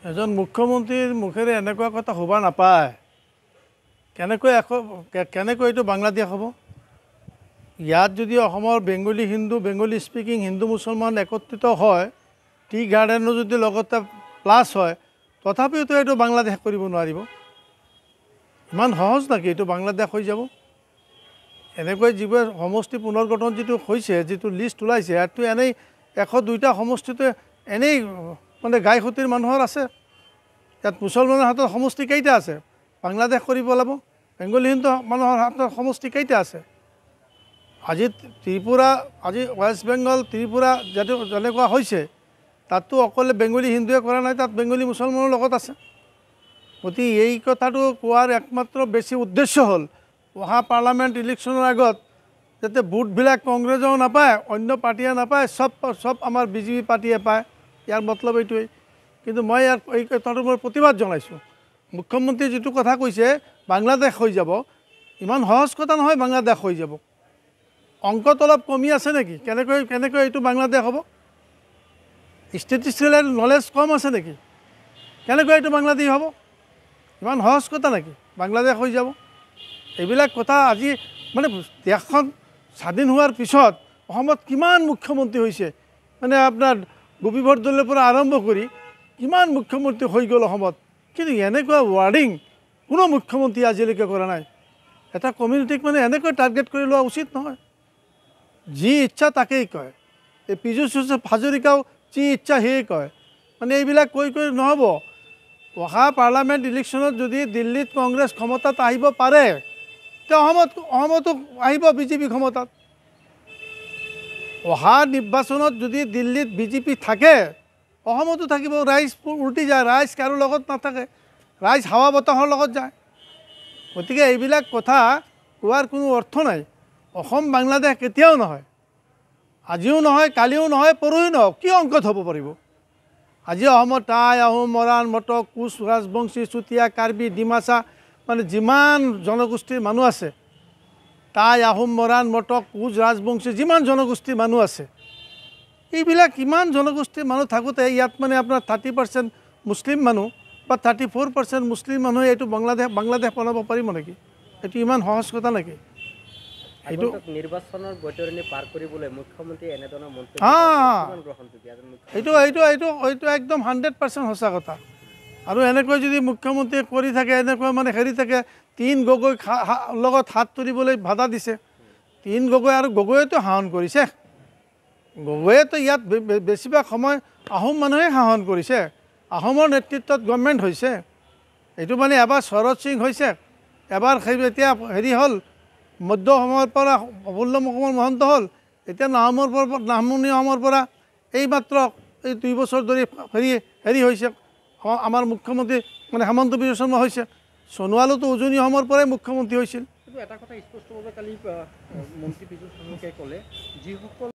এজন মুখ্যমন্ত্ৰীৰ মুখেৰে এনেকুৱা কথা হ'ব নাপায়। কেনেকৈ এইটো বাংলাদেশ হ'ব? ইয়াত যদি অসমৰ বেংগলী হিন্দু, বেংগলী স্পিকিং হিন্দু মুছলমান একত্ৰিত হয়, টি গাৰ্ডেনো যদি লগতে প্লাছ হয়, তথাপিওতো এইটো বাংলাদেশ কৰিব নোৱাৰিব। ইমান সহজ নেকি এইটো বাংলাদেশ হৈ যাব? এনেকৈ যিবোৰ সমষ্টি পুনৰ্গঠন যিটো হৈছে, যিটো লিষ্ট ওলাইছে, ইয়াততো এনেই 102টা সমষ্টিতে এনেই মানে গাই খুটিৰ মানুহৰ আছে। ইয়াত মুছলমানৰ হাতত সমষ্টি কেইটা আছে? বাংলাদেশ কৰি পেলাব। বেংগলী হিন্দু মানুহৰ হাতত সমষ্টি কেইটা আছে? আজি ত্ৰিপুৰা, আজি ৱেষ্ট বেংগল, ত্ৰিপুৰা যেনেকুৱা হৈছে, তাততো অকলে বেংগলী হিন্দুৱে কৰা নাই, তাত বেংগলী মুছলমানৰ লগত আছে। গতিকে এই কথাটো কোৱাৰ একমাত্ৰ বেছি উদ্দেশ্য হ'ল অহা পাৰ্লামেণ্ট ইলেকশ্যনৰ আগত যাতে ভোটবিলাক কংগ্ৰেছেও নাপায়, অন্য পাৰ্টীয়ে নাপায়, চব আমাৰ বিজেপি পাৰ্টীয়ে পায়। ইয়াৰ মতলব এইটোৱেই। কিন্তু মই ইয়াৰ এই কথাটো মই প্ৰতিবাদ জনাইছোঁ। মুখ্যমন্ত্ৰীয়ে যিটো কথা কৈছে বাংলাদেশ হৈ যাব, ইমান সহজ কথা নহয় বাংলাদেশ হৈ যাব। অংকত অলপ কমি আছে নেকি? কেনেকৈ এইটো বাংলাদেশ হ'ব? ষ্টেটিষ্টিকেল নলেজ কম আছে নেকি? কেনেকৈ এইটো বাংলাদেশ হ'ব? ইমান সহজ কথা নেকি বাংলাদেশ হৈ যাব? এইবিলাক কথা আজি মানে দেশখন স্বাধীন হোৱাৰ পিছত অসমত কিমান মুখ্যমন্ত্ৰী হৈছে, মানে আপোনাৰ গোপী বৰদলৈৰ পৰা আৰম্ভ কৰি কিমান মুখ্যমন্ত্ৰী হৈ গ'ল অসমত, কিন্তু এনেকুৱা ৱাৰ্ডিং কোনো মুখ্যমন্ত্ৰী আজিলৈকে কৰা নাই। এটা কমিউনিটিক মানে এনেকৈ টাৰ্গেট কৰি লোৱা উচিত নহয়। যি ইচ্ছা তাকেই কয়। এই পীযুষ হাজৰিকাও যি ইচ্ছা সেয়ে কয়। মানে এইবিলাক কৈ কৈ নহ'ব। অহা পাৰ্লামেণ্ট ইলেকশ্যনত যদি দিল্লীত কংগ্ৰেছ ক্ষমতাত আহিব পাৰে, তে অসমতো আহিব বিজেপি ক্ষমতাত। অহা নিৰ্বাচনত যদি দিল্লীত বিজেপি থাকে, অসমতো থাকিব। ৰাইজ উল্টি যায়, ৰাইজ কাৰো লগত নাথাকে, ৰাইজ হাৱা বতাহৰ লগত যায়। গতিকে এইবিলাক কথা কোৱাৰ কোনো অৰ্থ নাই। অসম বাংলাদেশ কেতিয়াও নহয়, আজিও নহয়, কালিও নহয়, পৰহিও নহওক। কি অংকত হ'ব পাৰিব? আজি অসমত টাই, আহোম, মৰাণ, মটক, কোচ ৰাজবংশী, চুতীয়া, কাৰ্বি, ডিমাচা, মানে যিমান জনগোষ্ঠীৰ মানুহ আছে, টাই, আহোম, মৰাণ, মটক, কোচ ৰাজবংশী যিমান জনগোষ্ঠীৰ মানুহ আছে, এইবিলাক ইমান জনগোষ্ঠীৰ মানুহ থাকোঁতে ইয়াত মানে আপোনাৰ 30% মুছলিম মানুহ বা 34% মুছলিম মানুহে এইটো বাংলাদেশ বনাব পাৰিব নেকি? এইটো ইমান সহজ কথা নেকি? এইটো নিৰ্বাচনৰ বৈতৰণি পাৰ কৰিবলৈ মুখ্যমন্ত্ৰী এনেধৰণৰ মন্তব্য গ্ৰহণযোগ্য? এইটো এইটো এইটো এইটো একদম 100% সঁচা কথা। আৰু এনেকৈ যদি মুখ্যমন্ত্ৰীয়ে কৰি থাকে, এনেকৈ মানে হেৰি থাকে, তিন গগৈ লগত হাত তুলিবলৈ বাধা দিছে। তিন গগৈ আৰু গগৈয়েতো শাসন কৰিছে। গগৈয়েতো ইয়াত বেছিভাগ সময় আহোম মানুহে শাসন কৰিছে, আহোমৰ নেতৃত্বত গভৰ্ণমেণ্ট হৈছে। এইটো মানে এবাৰ শৰৎ সিং হৈছে, এবাৰ সেই এতিয়া হেৰি হ'ল, মধ্য অসমৰ পৰা প্ৰফুল্ল কুমাৰ মহন্ত হ'ল, এতিয়া নামনি অসমৰ পৰা এইমাত্ৰ এই 2 বছৰ ধৰি হেৰি হৈছে আমাৰ মুখ্যমন্ত্ৰী মানে হেমন্ত বিশ্ব শৰ্মা হৈছে। সোণোৱালোতো উজনি অসমৰ পৰাই মুখ্যমন্ত্ৰী হৈছিল। এটা কথা স্পষ্টভাৱে কালি মন্ত্ৰী পীযুষ হাজৰিকাই ক'লে, যিসকল